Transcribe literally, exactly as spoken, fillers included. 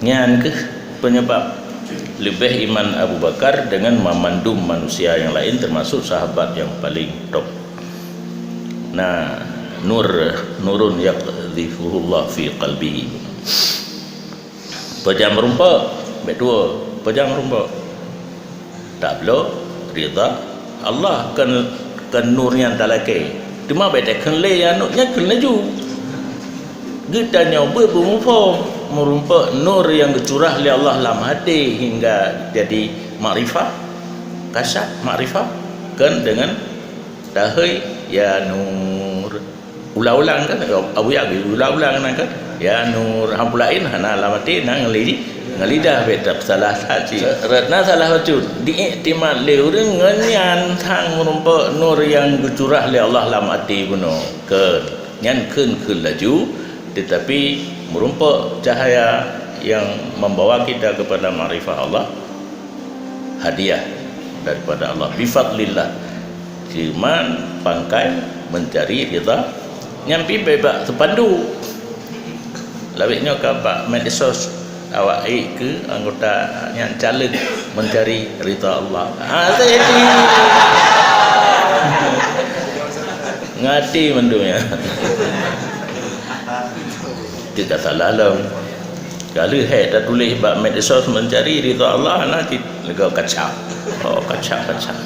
Nyan keuh penyebab leubeh iman Abu Bakar dengan mamandum manusia yang lain, termasuk sahabat yang paling top. Na nur, nurun yaqdhifuhullah fi qalbihi. Peujam rumpok, bek dua, peujam rumpok. Tabloe ridha Allah, kon, kon nur nyang talakée. Teuma bek takheun lé nyang nyan kheun laju. Geutanyoe beuet beumuphom, meurumpok nur nyang geucurah lé Allah lam até hingga jadi makrifah, kasyaf makrifah, kon deungon tahôi, "Ya Nur." Ulang-ulang kan, Abu Ya'gui ulang-ulang na kan. "Ya Nur," han peulaén, hana lam até, na ngon li-, ngon lidah beta salah that cit. Rot na salah bacut. Diiktimat lé ureuëng ngon nyan sang meurumpok nur nyang geucurah lé Allah lam até bunoe. Kon. Nyan kheun-kheun laju, tetapi meurumpok cahaya yang membawa kita kepada makrifah Allah, hadiah daripada Allah, bifadlillah. Cuman pangkai mencari ridha. Nyan pih bak seupandu. Lawét nyoe ka bak medsos, awak ék keu anggota nyang caleg mencari ridha Allah. Ah, saya di-, ngati mandum nyan. Teu ka salah lom. Ka lheueh hek tatuléh bak medsos mencari ridha Allah, na cit leuga kacak. Oh, kacak, kacak.